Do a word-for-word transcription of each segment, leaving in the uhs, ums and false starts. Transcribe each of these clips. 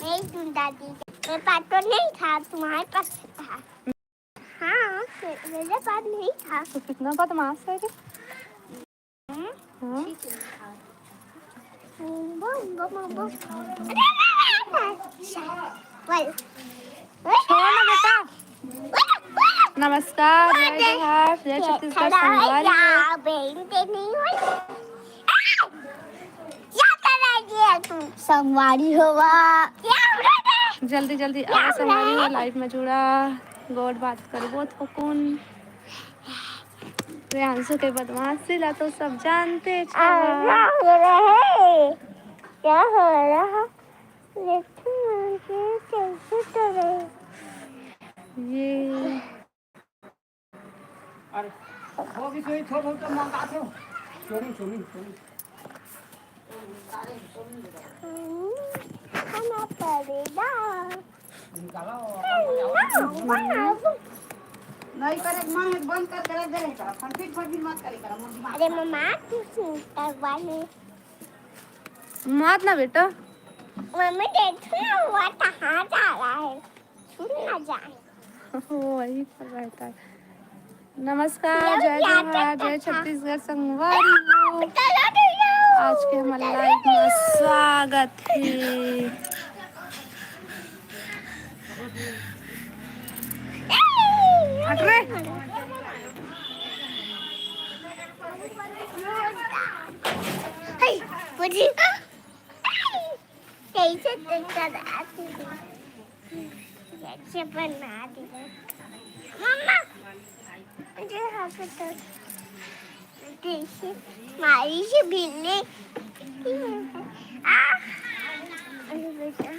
नहीं सुनता थी। मेरे पास तो नहीं था, तुम्हारे पास था। हाँ, मेरे पास नहीं था। तो कितना बदमाश है रे। हाँ? वो, वो, वो, वो। बोल। छोड़ ना बेटा। नमस्कार, जय जोहार, जय छत्तीसगढ़, संगवारी हो। संगवारी होवा। जल्दी जल्दी आवा संगवारी हो, लाइव में जुड़ा, गोठ बात करबो थोकुन। प्रियांशु के बदमाशी ला तो सब जानते छा। क्या हो रहा है? क्या हो रहा है? ये अरे, वो भी कोई थोड़ा बहुत तो मंगा दो। चोरी, चोरी, चोरी। खाना पड़ेगा। निकालो। नहीं करे, मन बंद करके रख दे रहे करा, फटफट फटफट मत करे करा, मोर दिमाग अरे खराब। मम्मा, तू सुन, तब वाले। मत ना बेटा। मम्मी, देखो ना, वो कहाँ जा रहा है। सुन ना जाए। वो वहीं पर रहता है। नमस्कार, जय जोहार, जय छत्तीसगढ़ संगवारी हो। आज के हमारे लाइव में स्वागत है। हट रे। हे, बुझी। कैसे देखता था? कैसे बना दिया? मम्मा, मुझे यहाँ पे तो कैसे मारी से बिल्ली। आ, अरे बेटा।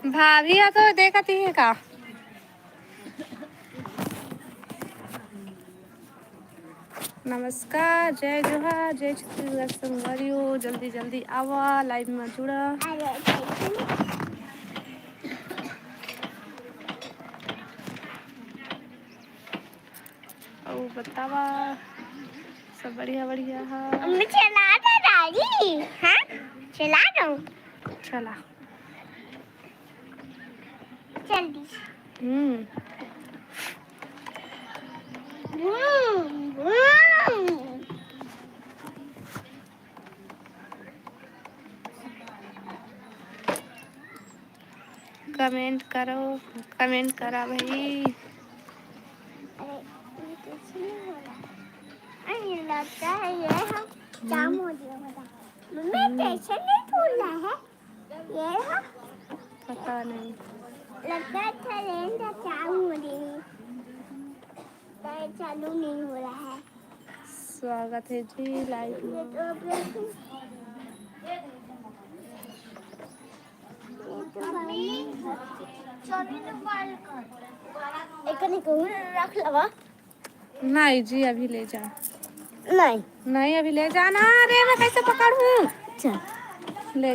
भाभी, आ तो देखत ही है का? नमस्कार, जय जोहार, जय छत्तीसगढ़ संगवारी हो। जल्दी जल्दी आवा, लाइव में जुड़ा। अउ बतावा, सब बढ़िया बढ़िया है। मम्मी, चला दो दादी, हाँ, चला दो। चला। जल्दी। हम्म। हम्म, हम्म। कमेंट करो, कमेंट करा भाई। अरे, ये कुछ नहीं हो रहा। अरे, लगता है ये हम जाम हो गया होगा। मम्मी, हम्म। कैसे नहीं फूल रहा है? ये रहा। पता नहीं। लगता है ट्रेन का चालू हो रही है। ट्रेन चालू नहीं हो रहा है। स्वागत है जी लाइव ये में। तो अब ये तो एक नहीं कहूँ, रख लवा। नहीं जी, अभी ले जा। नहीं। नहीं, अभी ले जाना। अरे, मैं कैसे पकड़ूं? चल। ले।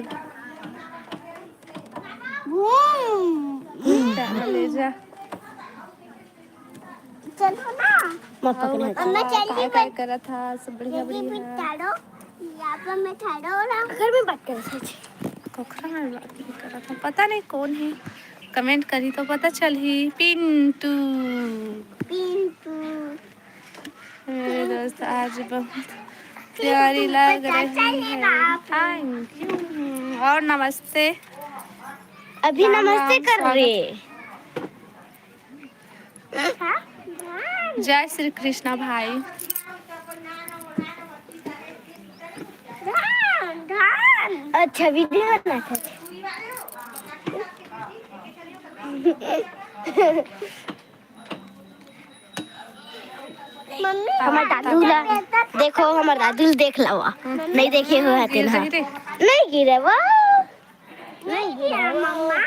हम्म। जा, ले जा। चलो ना। मत पकड़। अम्मा, चल, काय, काय करत हा? सब बढ़िया, बढ़िया। यहाँ पर मैं खड़ा हो रहा हूँ। घर में बात कर सच। कोखरा में बात नहीं करत हा। पता नहीं कौन है। कमेंट करी तो पता चलही। पिंटू। पिंटू। मेरे दोस्त आज बहुत प्यारी लग रही है। Thank you. और नमस्ते। अभी राम नमस्ते राम, कर स्वागत। रहे। जय श्री कृष्णा भाई। अच्छा, वीडियो बनाता है। मम्मी, हमर दादू ला देखो, हमर दादू ला देख लवा। नहीं देखे हो हतिन हा। नहीं गिरे वो। नहीं गिरा मम्मा।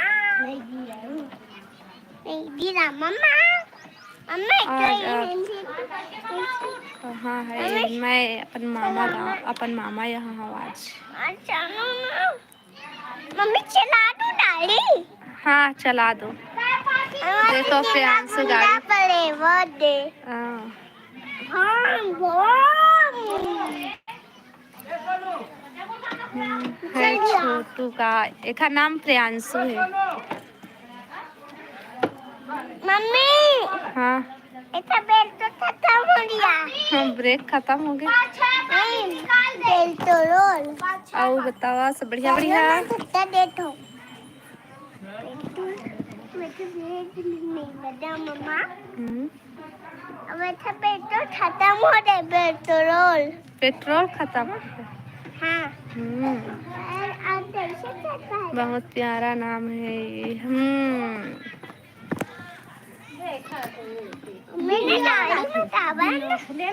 नहीं गिरा मम्मा। मम्मा, आज आप कहाँ है? मैं अपन मामा गा-, अपन मामा यहाँ हूँ आज। अच्छा मम्मा। मम्मी, चला दो गाड़ी। हाँ, चला दो। देखो, प्रियांशु गाड़ी। पड़े, वो दे। हाँ। हाँ, वो। है छोटू का, एखर नाम प्रियांशु है। मम्मी, हाँ। एकर बेल्ट तो खतम हो गया। हाँ, ब्रेक खतम हो गया। नहीं, बेल्ट तो रोल। अउ बतावा, सब बढ़िया, बढ़िया? मैं कुत्ता देत हूँ। मैं तो ब्रेक नहीं बजा, मम्मा। हम्म। अब अच्छा, पेट्रोल खतम हो रहे, पेट्रोल। पेट्रोल खतम हो रहे। हाँ। हम्म। और, और कैसे चलता है? बहुत प्यारा नाम है ये। हम्म। मैंने गाड़ी में काबर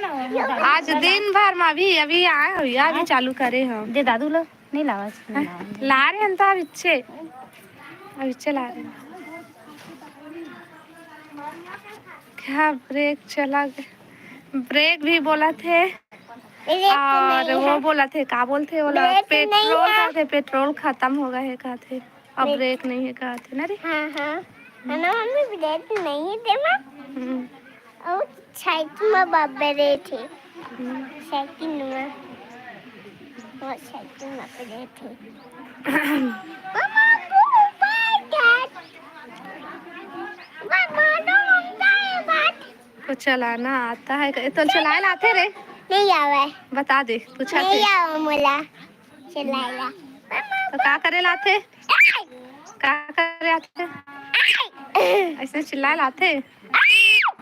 ना आज दिन भर में अभी, अभी आए हो यार, अभी चालू करे हो। दे दादू लो, नहीं लावा, नहीं लावा। ला रहे हैं तो अभी अच्छे, अभी चला रहे हैं। क्या ब्रेक चला गया? ब्रेक भी बोला थे। ब्रेक तो और नहीं वो है। बोला थे, का बोलते बोला, ब्रेक तो नहीं पेट्रोल है। का थे, पेट्रोल खतम हो गया है का थे, अब ब्रेक। ब्रेक नहीं है का थे ना रे। हाँ, हाँ। है ना मम्मी, ब्रेक नहीं है दे माँ। हम्म। और साइकिल में बाप बैठे थे। हम्म। साइकिल में, वो साइकिल में बैठे थे। मम्मा, तू ऊपर बैठ। मम्मा, तो ममता है बात। तो चलाना आता है? तो चलाए लाथे रे? नहीं आवे। बता दे, पूछा नहीं थे। आवे मोला चलाएला। तो का करे लाथे? का करे आथे? ऐसे चिल्लाए लाथे?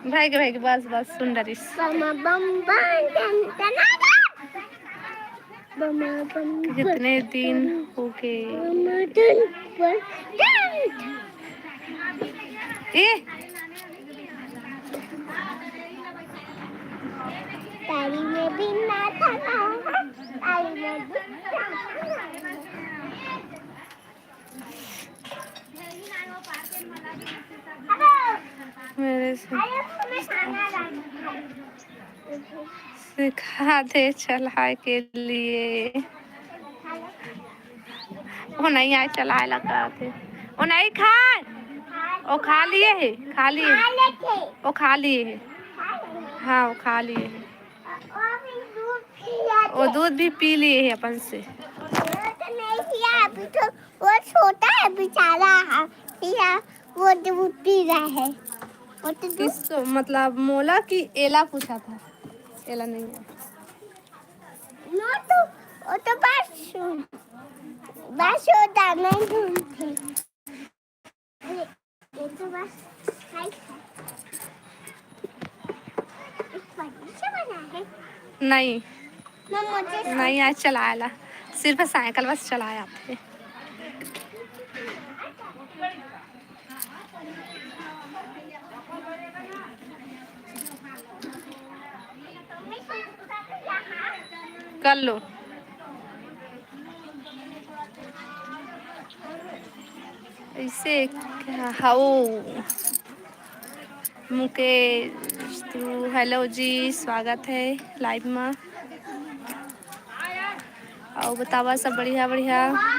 भाई के, भाई के, बस, बस, सुन डरिस। बम, बम, बम, टन, टन, टन। बम, बम, बम। कितने दिन हो गए? बम, टन, टन, टन। ए! तारी में भी ना था ना, तारी में भी ना था ना। मेरे से सिखा दे चलाए के लिए। वो नहीं आए चलाए ला कहा थे। वो नहीं खाए। वो खा लिए है, खा लिए। वो खा लिए है। हाँ, वो खा लिए है। वो दूध भी पी लिए है अपन से। वो तो नहीं पिया, अभी तो वो छोटा है बेचारा, है, पिया, वो दूध पी रहा है। वो तो दूध किस, मतलब, मोला कि एला पूछा था? एला नहीं है। वो तो, वो तो बस, बस वो दाना ढूंढते। अरे, ये तो बस हाइट है। इस पन्नी से बना है। नहीं। मैं मुझे नहीं, आज चलाए ला, सिर्फ साइकिल बस चलाए आते। कर लो। ऐसे क्या? हाउ मुकेश, तू हेलो जी, स्वागत है लाइव में। अउ बतावा, सब बढ़िया, बढ़िया। मम्मा,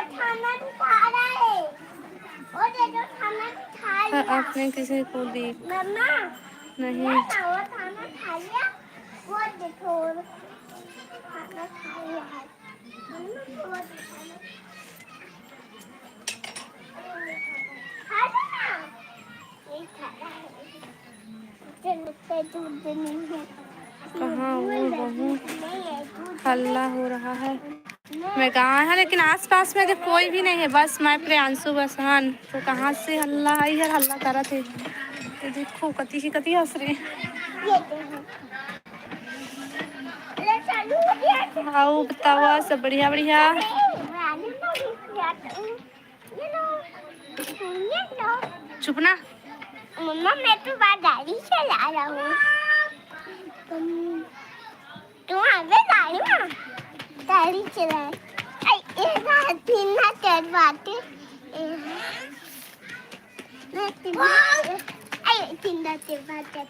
खाना नहीं खा रहा है। वो दे दो, खाना नहीं खा हाँ, लिया। आपने किसी को दी? मम्मा, नहीं। ये ना, वो खाना खा लिया। वो देखो, खाना खा लिया है। मम्मा, वो देखो। खा लो ना। नहीं खा रहा है। कहाँ वो बहुत हल्ला हो रहा है। मैं गाँव है, लेकिन आसपास में तो कोई भी नहीं है, बस मैं प्रियांशु बस हन। तो कहाँ से हल्ला है यार, हल्ला करत है। तो देखो कति ही कति हंस रहे हैं। आओ बतावा, सब बढ़िया बढ़िया। चुप ना। मम्मा, मैं तो बाहर गाड़ी चला रहा हूँ। तुम, तुम आगे गाड़ी में गाड़ी चला। आई, ये बात तीन ना चार बात है। मैं तीन ना, आई, तीन ना चार बात है।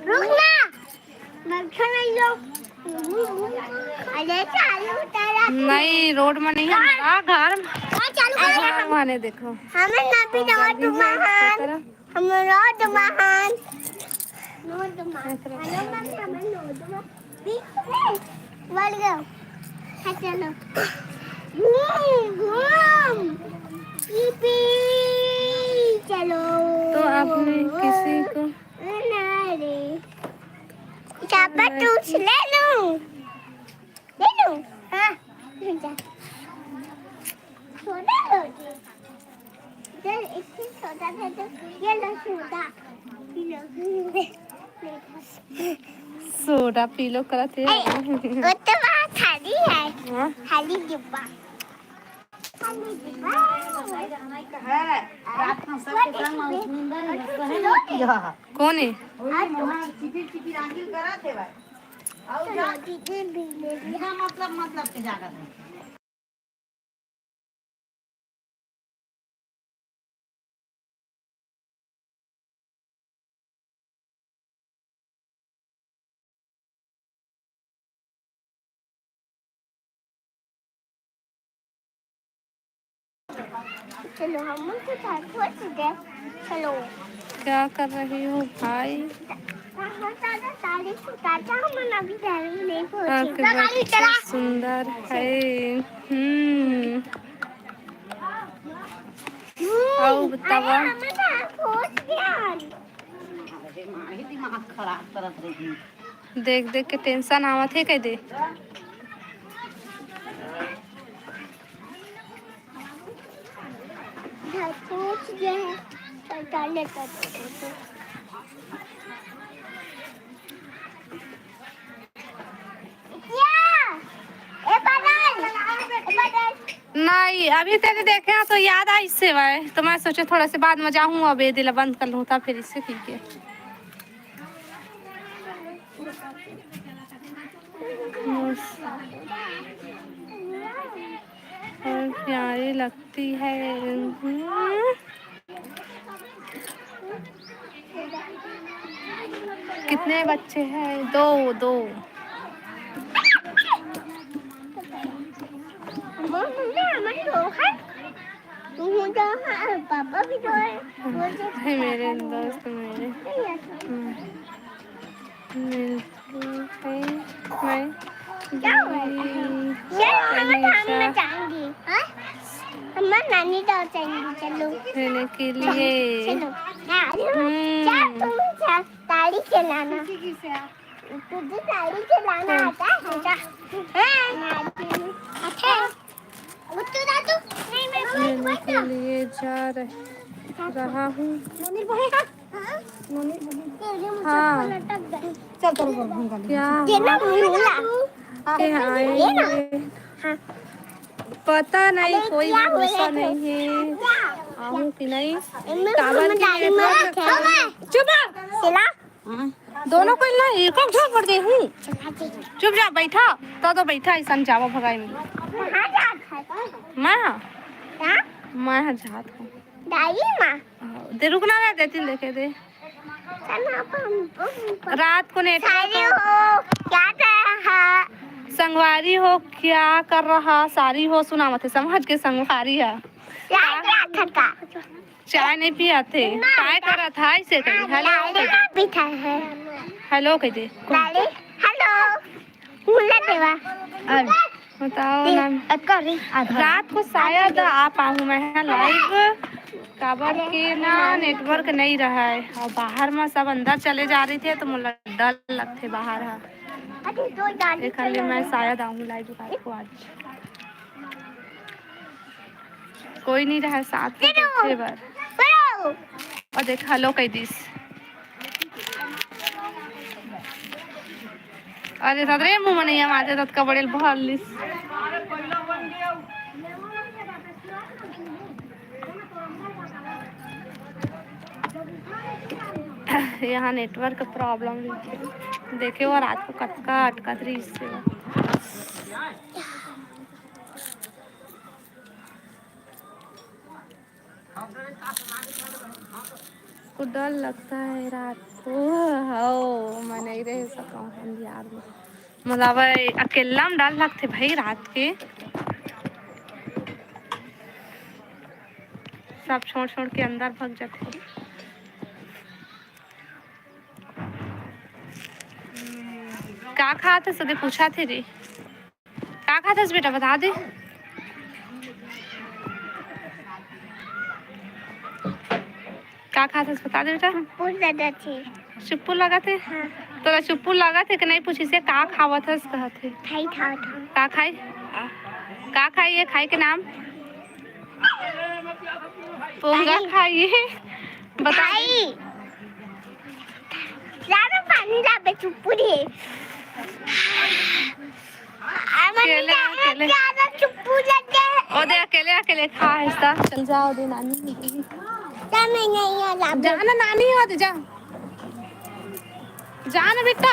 रुक ना। नहीं, रोड में नहीं है, घर में। हाँ, चालू करो। घर माने देखो। हमें ना भी और रोड में है। हमें रोड में है। रोड में। हेलो, मम्मी, हमें रोड में। बोल गयो। हाँ, चलो। घूम, घूम। पी, पी। चलो। तो आपने किसी को ना रे। चापा टूस ले लूं। ले लूं? हाँ। जा। सोडा लो जी। इधर एक ही सोडा दे दो। ये लो soda. P low. Soda P low करत हे। अरे, वो तो वहाँ खाली है। हाँ? खाली डिब्बा। खाली डिब्बा। है। रात में सबके संग नींदर में सोहे नहीं किया। कौन है? वही वहाँ चिपिर चिपिर आंखिल करत हे भाई। और जा। चलो, दीदी भी ले ली। बिना मतलब, मतलब के जागत है। चलो, हम तो चाय पहुंच गए। चलो। क्या कर रही हो भाई? बहुत ज्यादा तारीफ उतारता, हम अभी घर में नहीं पहुंचे। आपके बच्चे सुंदर है। हम्म। हम्म, आओ बतावा। अरे, हम तो पहुंच गए। अरे, माँ ही दिमाग खराब करत रही। देख देख के टेंशन आवत हे कह दे। घर पहुंच गए हैं, तो टॉयलेट कर देते हैं। या, ए बदल, ए बदल। नहीं, अभी तेरे देखे हैं तो याद आई इससे भाई, तो मैं सोचे थोड़ा से बाद में जाऊँ, अब ये दिला बंद कर लूँ, फिर इससे ठीक है। बस। और प्यारी लगती है। हम्म। कितने बच्चे हैं? दो, दो। मम्मी, हमारे दो है। तू दो है, पापा भी दो है। वो जो है मेरे दोस्त मेरे। नहीं है। हम्म। मिलती है मैं क्या हुआ? दीदी चलो, हम, हम अनीशा। जाएंगे। हाँ? हम नानी गाँव जाएंगे, चलो। लेने के लिए। चलो। हाँ, हम्म। जा, तुम जा, गाड़ी चलाना। तुझे गाड़ी चलाना हाँ। आता है? जा। हाँ। अच्छा। लेने के लिए जा रह-, रहा हूँ। हाँ। चल, चल, चल, चल, चल। क्या? ये ना, मुझे ना। के आएंगे? हाँ। पता नहीं, अरे, कोई क्या बोले भरोसा थे? नहीं है। क्या? आऊँ कि नहीं? इनमें काबर समझ की आई network ना। चुप रह। सिला। हाँ। दोनों को ना एक एक झोंपड़ दे हूँ। चुप जा, बैठा। तो, तो बैठा, ऐसा जावा भगाई में। कहाँ जात है? मैं? हाँ? मैं जात हूँ। दाई माँ। हाँ, दे रुकना रे, दे तीन देखे दे। चल, हम, हम, हम, रात को नेट सारी हो, क्या कर रहा? संगवारी हो, क्या कर रहा? सारी हो, सुना मत है, समझ के संगवारी है। क्या, क्या खटका? चाय नहीं पिया थे। ना, काय ना। करा था इसे कही? हाँ, हेलो ना, कह दे। ना पीता है। हेलो कह दे। लाली, हेलो। मुल्ला देवा। अरे, बताओ ना। अतका रे, आधा। रात को शायद आ पाऊँ मैं लाइव, काबर के ना नेटवर्क नहीं रहा है और बाहर में सब अंदर चले जा रहे थे तो मुझे डर लगते बाहर है। अरे, दो गाड़ी देख ले, चला मैं गया। शायद आऊँ लाइव रात को आज। कोई नहीं रहा साथ में बैठे बर। और देख, हेलो कह दिस। अरे दादा रे, मुंह में नहीं आवाज है, ततका बड़े भर लिस। यहाँ नेटवर्क प्रॉब्लम देखे वो रात को कतका अटकत रही इससे। को डर लगता है रात को। हो, मैं नहीं रह सकूँ अंधियार में। मतलब, अकेल्ला में डर लगथे भाई रात के। सब छोड़ छोड़ के अंदर भग जाथे। का खात हस? ओदे पूछा थे रे। का खात हस बेटा, बता दे। का खात हस, बता दे बेटा। चुप्पू लगा थे। चुप्पू लगा थे? हाँ। तोला चुप्पू लगा थे कि नहीं पूछिस हे, का खावत हस कहत हे। खाई खावत हस। का खाई? का खाई? ये खाई के नाम? पोंगा खाई। खाई। बता दे। खाई। ज्यादा पानी लाबे, चुप्पू रे। अरे मम्मी, अकेले, ज्यादा, अकेले। ज्यादा चुप्पू लग गए। ओ दे, अकेले, अकेले खा है सा। चल जाओ दे नानी। जा, मैं नहीं आ, लाबे। जा ना नानी, हो दे, जा। जा ना बेटा।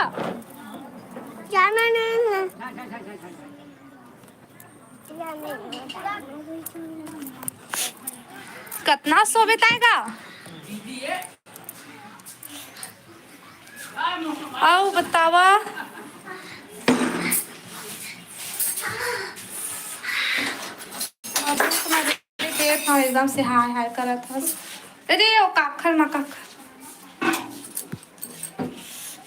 जा ना, ना, ना। कतना सोबे ताय गा? अउ बतावा। एकदम से हाय हाय करत हस। अरे ओ काखर ना काखर।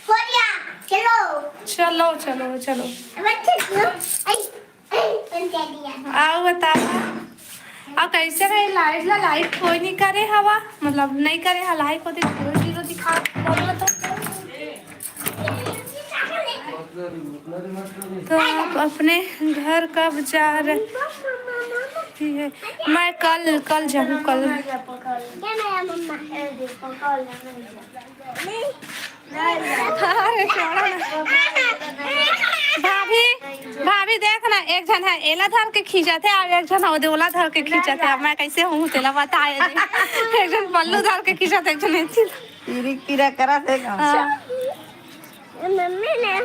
हो गया, चलो। चलो, चलो, चलो। अब अच्छे से, आई, आई, बन गया दिया। अउ बतावा, अउ कैसे रहे लाइट ला? लाइट कोई नहीं करे हवा, मतलब नहीं करे हा लाइट को, देख जीरो जीरो दिखा, बोलो तो। तो आप अपने घर कब जा रही है? मैं कल, कल जाऊँ, कल। अरे छोड़ा ना। भाभी, भाभी देख ना, एक झन है एला धर के खींचत है, अउ एक झन ओदे ओला धर के खींचत है। अब मैं कैसे हूँ तेला बताए दे। एक झन पल्लू धर के खींचत है, एक झन एथी। पीरी पीरा करा थे का? हाँ। मम्मी ने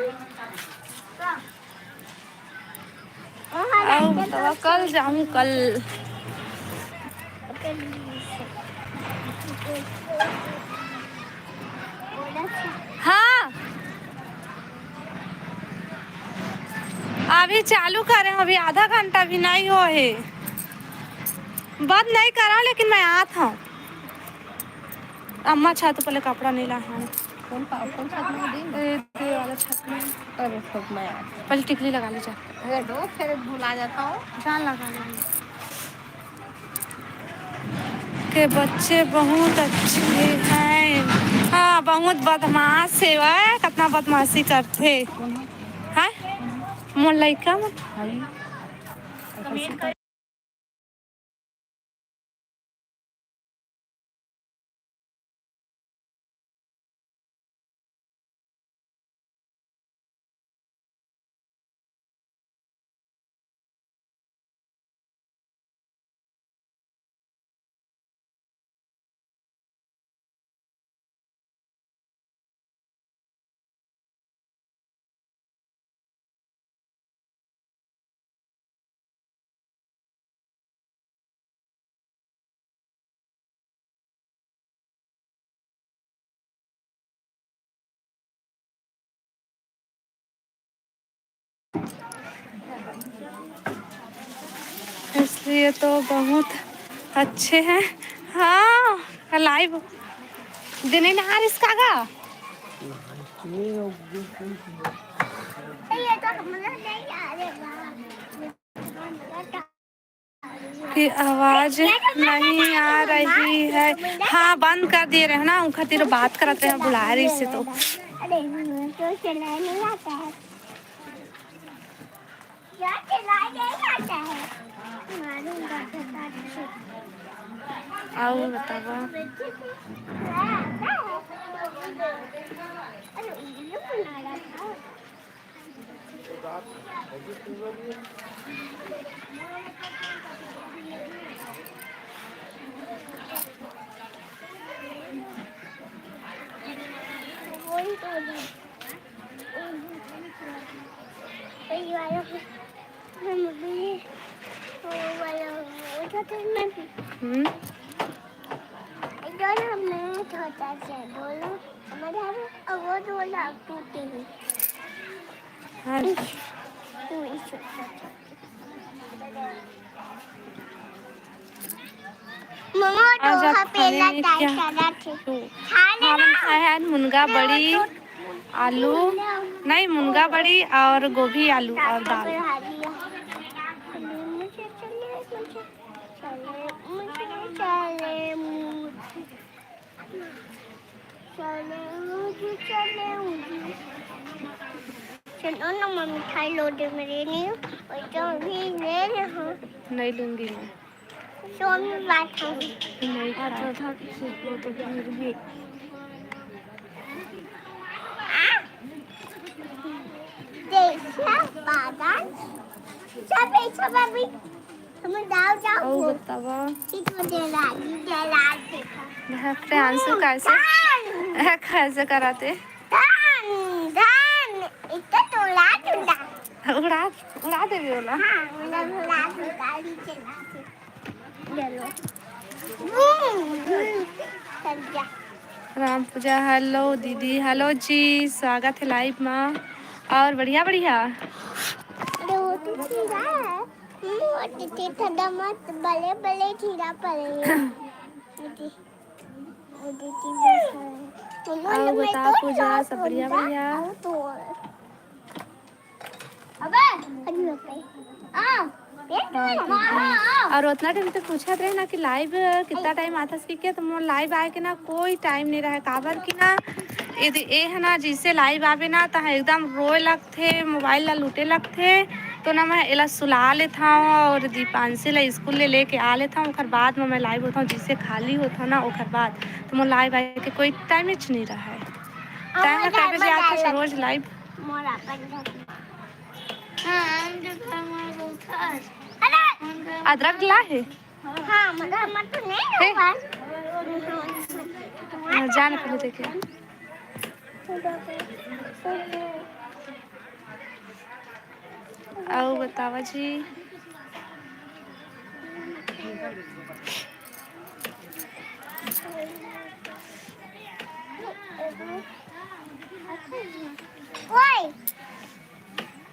अउ बतावा, कल जाऊँ, कल। हाँ, अभी चालू करे हँव, अभी आधा घंटा भी नहीं हो हे। बंद नहीं करा, लेकिन मैं आत हँव। अम्मा छत पर ले कपड़ा नहीं ला हन। कौन पा-, कौन छत में दी? ए, दे वाला छत में। अरे, छत में आ। पहले टिकली लगा ले जा। अरे, दो फेर भुला जाता हूँ। जान लगा ले। के बच्चे बहुत अच्छे हैं। हाँ, बहुत बदमाश हे वह, कितना बदमाशी करथे। हैं? मोर लइका मन। इसलिए तो बहुत अच्छे हैं। हाँ, लाइव देने ना आ रिस का गा। ये तो हम लोग नहीं आ रहे बाहर। की आवाज नहीं आ रही है। हाँ, बंद कर दिए रहे ना, उन खातिर बात करत रहे, बुला रही से तो। अरे, तो चलाने नहीं आता है। क्या चलाने नहीं आता है? मालूम का तो बात से। अउ बतावा। अरे, ये बना रहा था। हम्म। इधर हमने छोटा सा बोलो, हमारे यहाँ पे वो दो लाख टूटे हैं। हाँ। मम्मा, आज आप खाने में क्या? हमन खाए हैं आज मुनगा बड़ी, आलू, नहीं, मुनगा बड़ी और गोभी, आलू और दाल। चले, मुझे चले, मुझे चले, मुझे चले, मुझे। चलो ना, मम्मी, खाई लो दे मेरे लिए, और तो अभी ले रहे हो। नहीं लूंगी मैं। सो में बात है। नहीं खाए। देखिए, बादाम। सब ऐसा भाभी। हम जाओ, जाओ। अउ बतावा। कि तो दे लागी, दे लागी। देख, प्रियांशु कैसे, धान। कैसे कराते? धान, धान। इतना तोला, तोला। उड़ा, उड़ा देबे ओला। हाँ, उड़ा, उड़ा, उड़ा, नीचे लागे। चलो। Boom, boom. चल जा। राम पूजा, हेलो दीदी, हेलो जी, स्वागत है लाइव में। और बढ़िया, बढ़िया। अरे, वो तो ठीक है। हम्म, वो तो ठीक है, मत बड़े बड़े खीरा पड़े हैं। दीदी, दीदी, बस है। सुनो और ना, मैं बता तो पूजा, सब बढ़िया, बढ़िया? अबे, अभी होता है। हाँ। हाँ, ठीक है। और उतना टाइम तो पूछत रहे ना कि लाइव कितना टाइम आथस कि क्या, तो मोर लाइव आए के ना कोई टाइम नहीं रहे, काबर कि ना यदि ए है ना, जैसे लाइव आवे ना, त एकदम रोए लगथे, मोबाइल ला लूटे लगथे। तो ना मैं एला सुला लेथव और दीपांशी ला स्कूल ले लेके आ लेथव, ओकर बाद में मैं लाइव होथव, जैसे खाली होथव ना ओकर बाद। तो मोर लाइव आए के कोई टाइम नहीं रहे। टाइम कै बजे आथस रोज लाइव? अदरक ला है? हाँ, मतलब, मत तो नहीं हे? हाँ, जान पहले देखे। अउ बतावा जी। ओए,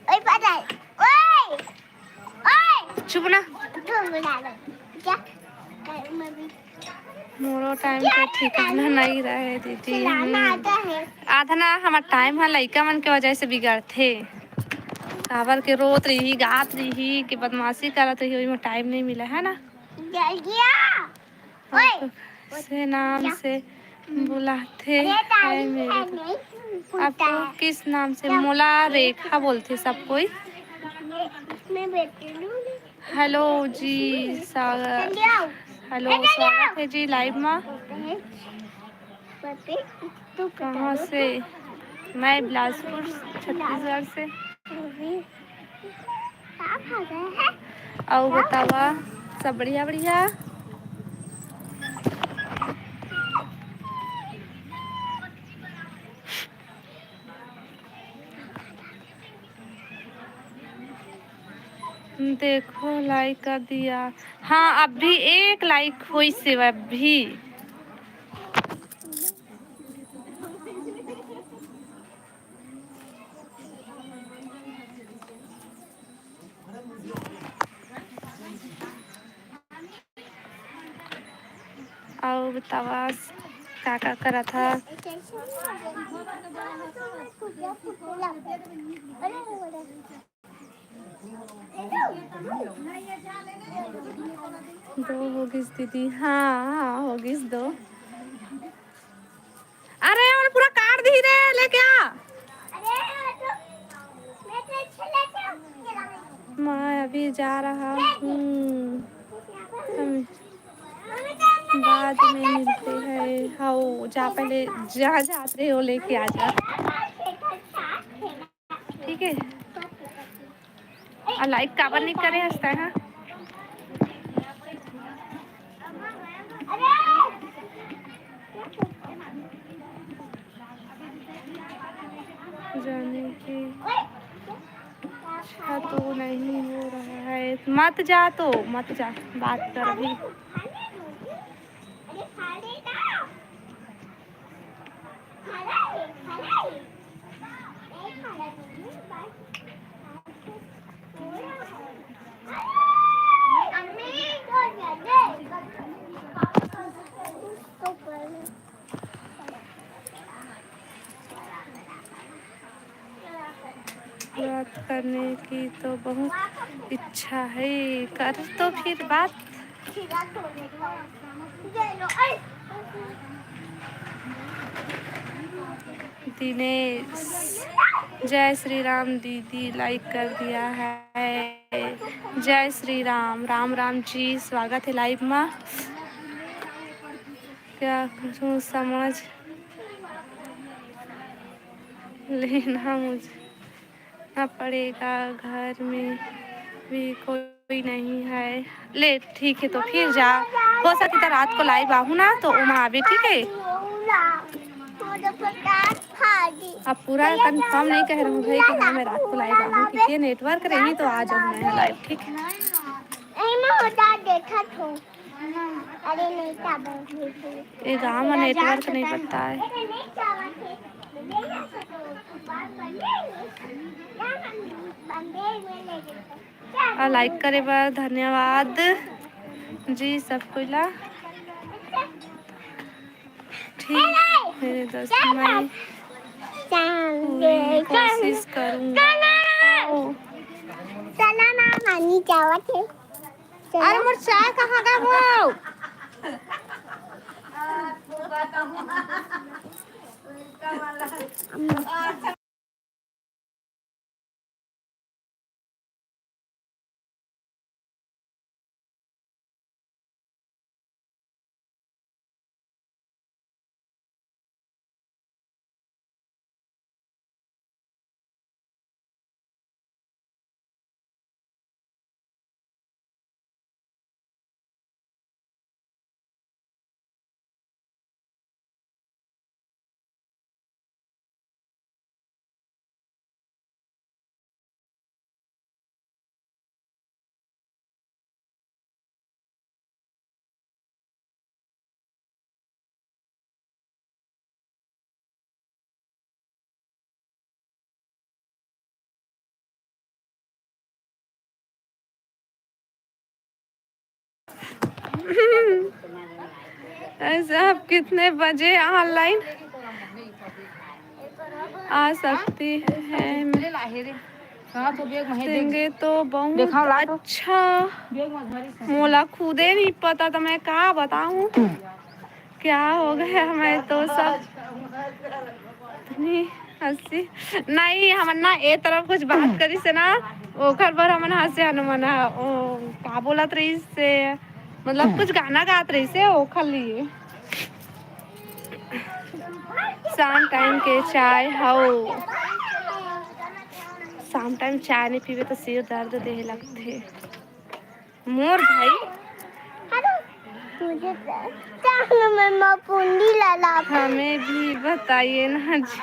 ओए, पता है, ओए। चुप ना। मोरो टाइम के ठिकाना नहीं रहे दीदी। आधा ना हमार टाइम ह लइका मन के वजह से बिगड़थे, काबर के रोत रही, गात रही, के बदमाशी करत रही, ओही में टाइम नहीं मिला है ना। जल्दिया। से नाम से बुलाथे है मेरे को। आपको किस नाम से? मोला रेखा बोलथे सब कोई। हेलो जी, स्वागत, हेलो, स्वागत है जी लाइव में। कहाँ से? मैं बिलासपुर, छत्तीसगढ़ से। अउ बतावा, सब बढ़िया बढ़िया? देखो, लाइक कर दिया। हाँ, अभी एक लाइक होइस हे अभी। अउ बतावा, का का करत हा? दो हो गिस दीदी, हाँ, हाँ, हो गिस दो। अरे, हमन पूरा काट दी रे, लेके आ। मैं अभी जा रहा हूँ, हम बाद में मिलते हैं। हाँ, जा, पहले जहाँ जात रहे हो, लेके आ जा। ठीक है, अउ लाइक काबर नहीं करे हस तैं, हाँ? जाने की इच्छा तो नहीं हो रहा है। मत जा तो, मत जा, बात कर अभी। की तो बहुत इच्छा है, कर तो फिर बात। दिनेश, जय श्री राम दीदी, लाइक कर दिया है। जय श्री राम, राम राम जी, स्वागत है लाइव में। क्या करूँ, समझ लेना मुझे ना पड़ेगा, घर में भी कोई नहीं है। ले ठीक है, तो फिर जा, हो सकता रात को लाइव आहू ना, तो ओमा आबे, ठीक है। अब पूरा कंफर्म नहीं कह रहा हूँ भाई कि हाँ, मैं रात को लाइव आहूँ, ठीक है, नेटवर्क रही तो आ जाऊँ मैं लाइव, ठीक है। एमा होता देखत हो। अरे नहीं, क्या बोल रही थी? ये गाँव में नेटवर्क नहीं पड़ता है। और लाइक करे बर धन्यवाद जी सब कोई ला। ठीक, मेरे दोस्त, मैं पूरी कोशिश करूँगा। चला ना, मानी जावत है। चला। अरे, मोर चाय कहाँ गए हो? ऐसे आप कितने बजे ऑनलाइन आ सकती है? देंगे तो बहुत अच्छा। मोला खुदे नहीं पता, तो मैं का बताऊं, क्या हो गया, मैं तो सब इतनी हंसी। नहीं, हमन ना ए तरफ कुछ बात करी से ना, ओखर बर हमन हंसे हन। मन ह, ओ, का बोलत रहिस से, मतलब कुछ गाना गात रहिस से, ओखर लिए। शाम टाइम के चाय हौ, शाम टाइम चाय नहीं पीबे तो सिर दर्द देहे लगथे। मोर भाई। हेलो, मुझे तो, चल, मैं माँ पूंडी ला लाती। हमें भी बताइए ना जी।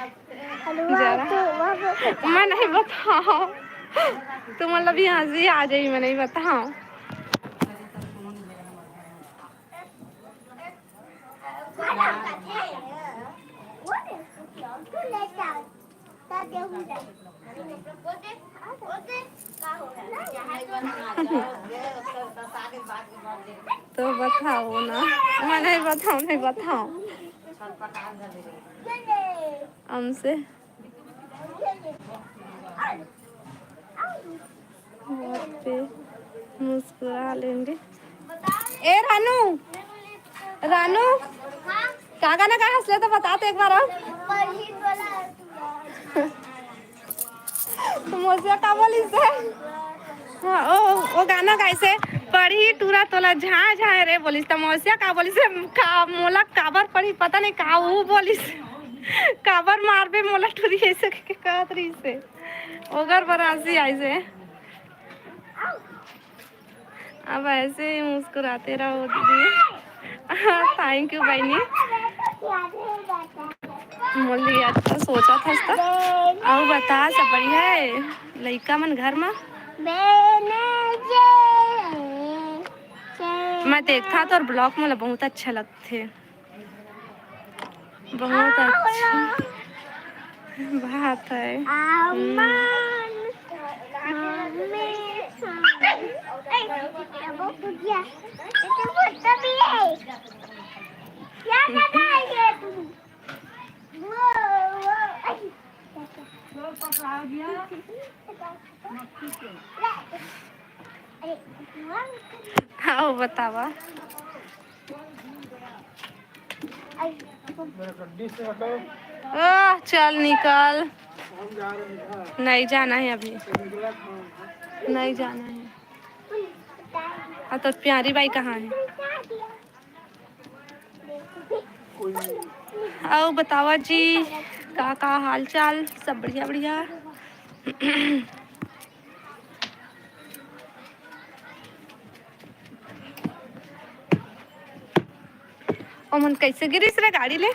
हेलो, जरा। तू वहाँ पे मैं नहीं बताऊँ। तू मतलब यहाँ से आ जाइए, मैं नहीं बताऊँ। तो बताओ ना, मैं नहीं बताऊँ, नहीं बताऊँ। हमसे बहुत पे मुस्कुरा लेंगे। ए रानू, रानू, का गाना गा हंसले तो बता तो एक बार। अब तो मोसिया का बोलिस है? हाँ, ओ, ओ गाना गाइसे, "पढ़ी टूरा तोला झाय झाय रे" बोलिस, त मोसिया का बोलिस है, "का मोला काबर पढ़ी पता नहीं का वो बोलिस, काबर मारबे मोला टूरी" ऐसे के कहत रहिसे। ओकर बर हंसी आइसे। अब ऐसे ही मुस्कुराते रहो दीदी। Thank you बहिनी। मोली अच्छा सोचा था इसका। अउ बता, सब बढ़िया है? लइका मन घर मा? मैं देखा तोर vlog, मोला बहुत अच्छा लगथे। बहुत अच्छा बात है। हम्म। हाँ, बतावा। ओह, चल निकल। नहीं जाना है अभी, नहीं जाना है। और तो प्यारी बाई कहाँ है? अउ बतावा जी, का का हाल चाल? सब बढ़िया बढ़िया। ओमन कैसे गिरिस रे गाड़ी ले?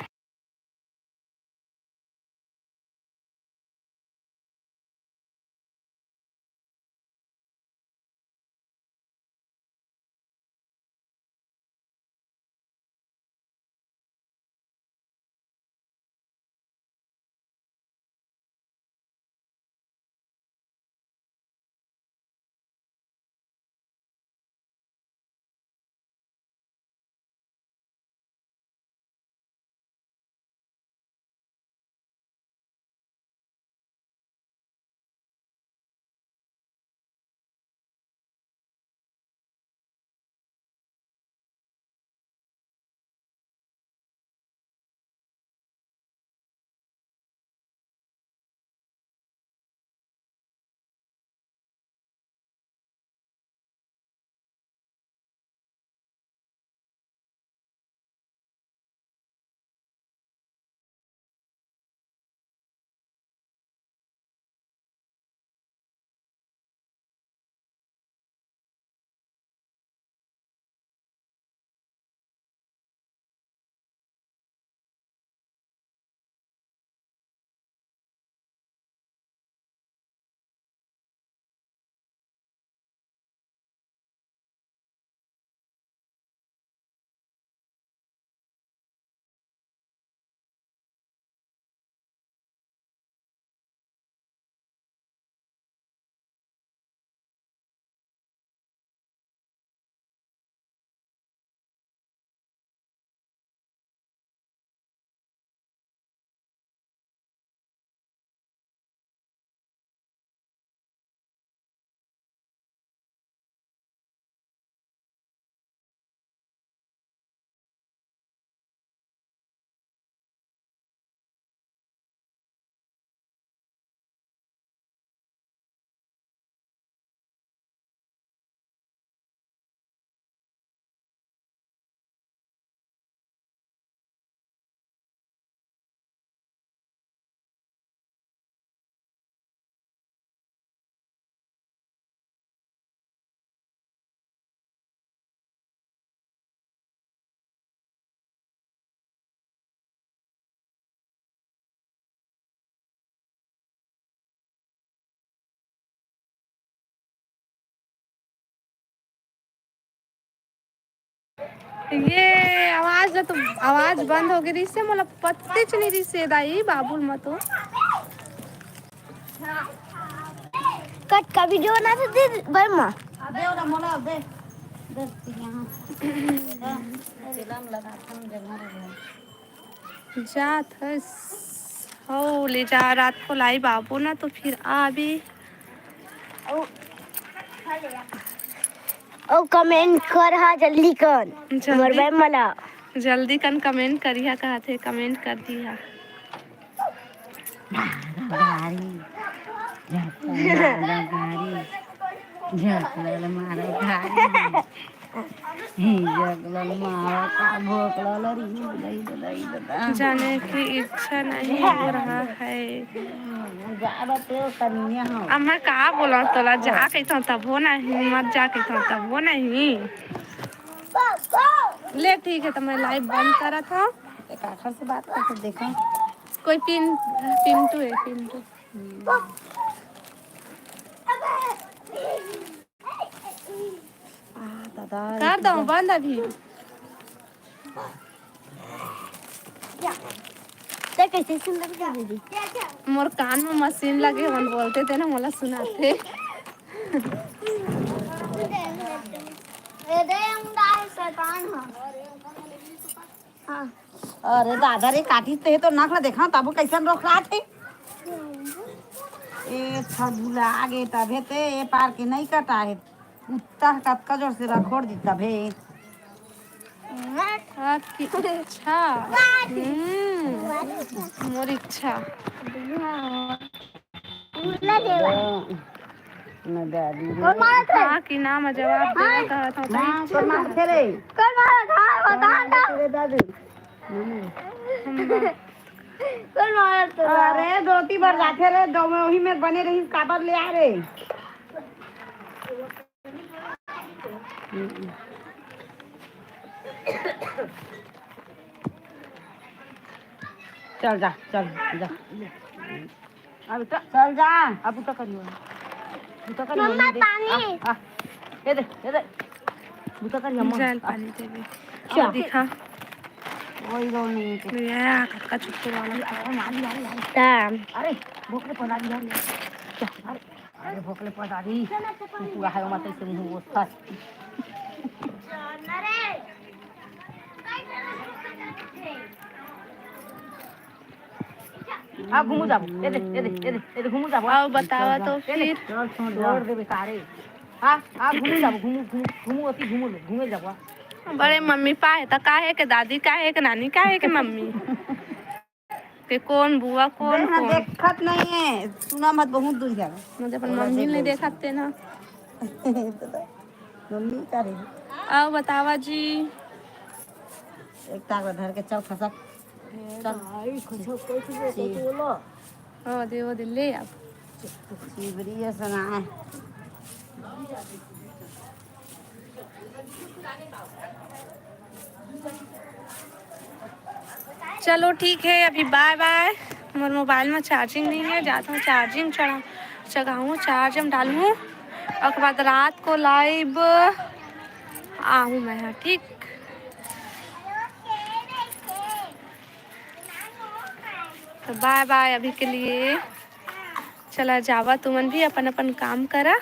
ये आवाज तो, आवाज बंद हो गई रिसे, मोला पत्तेच नहीं रिसे दाई बाबुल म तो। कट का वीडियो ना से दे भाई माँ। दे ओला मोला दे। दे यहाँ। चिलम लगा हम जगह रहे। जात हस। हो ले जा, रात को लाई बाबू ना तो फिर आबे। ओ कमेंट कर हा जल्दी कन। जल्दी। हमर भाई मला। जल्दी कन कमेंट करिहा कहत हे, कमेंट कर दिहा। गाड़ी। गाड़ी। झकलल मारा गाड़ी। ही झकलल मारा का भोकलल री, दई दई ददा। जाने की इच्छा नहीं हो रहा है। जा बते ओ कनिया हो। अब मैं का बोला तोला, जा के तो तब हो नहीं, मत जा के तो तब हो नहीं। ले ठीक है, तो मैं लाइव बंद करा था। एक आखिर से बात करके देखा। कोई पिन, पिंटू है, पिंटू। आ, दादा, कर दो बंद अभी। ते कैसे सुंदर कर दीदी। मोर कान में मशीन लगे, मन बोलते थे ना, मोला सुनाते। ए दे, हम दाई शैतान ह। हाँ। अरे दादा रे, काटी ते तो नाक ला देखा, तब कैसन रोख रहा थे। ए, छबुला आगे तभे ते ए पार के नहीं कटा है। कुत्ता कतका जोर से रखोड़ दी तभे। अच्छा। हम्म, मोर इच्छा। मैं दादी। हाँ, कि नाम जवाब देना कहत हूँ। हाँ, कौन मारथे रे? कौन मारथे रे? बता ना। तेरे दादू। हम बा- कौन मारथे रे? अरे, धोती भर जाथे रे, दो में वही में बने रही, काबर ले आ रे? चल जा, चल जा। अब तो चल जा। अब तो करियो। अब तो करियो, मम्मा, नहीं दे। पानी। आ, आ। ये दे, ये दे। बुता कर यम्मा। जल पानी देवे। क्या? दिखा। वही रो नहीं है। ये कक्का चुप्पू वाला। अरे, मारी, मारी, मारी। अरे, भोकले पदा दी यार। क्या? अरे, अरे, भोकले पदा दी। तू पूरा है, मत से मुंह वो था। हाँ, घूमू जाबो। ए दे, ए दे, ए दे, ए दे, घूमू जाबो। आओ, बतावा तो ए दे, फिर। छोड़ देबे सारे। हाँ, हाँ, घूमू जाबो, घूमू, घूमू, घूमू, अति घूमू, घूमे जाबो। बड़े मम्मी पाए त काहे के दादी, काहे के नानी, काहे के मम्मी? के कौन बुआ, कौन, देख ना, कौन? देखत नहीं है, सुना मत, बहुत दूर जाबो। मुझे अपन मम्मी नहीं देखते ना। मम्मी का रे? आओ, बतावा जी। एक ताक धर के चल खसक। चल। भाई, खसक कैसे बोलते बोलो? ओ दे, ओ दे, ले अब। चिबरी है सना है। चलो ठीक है, अभी बाय बाय। मोर मोबाइल में चार्जिंग नहीं है, जाता हूँ चार्जिंग चढ़ा, चढ़ाऊँ, चार्ज में डालूँ, ओकर बाद रात को लाइव आहूँ मैं, हाँ, ठीक। तो बाय बाय अभी के लिए। चला जावा, तुमन भी अपन अपन काम करा।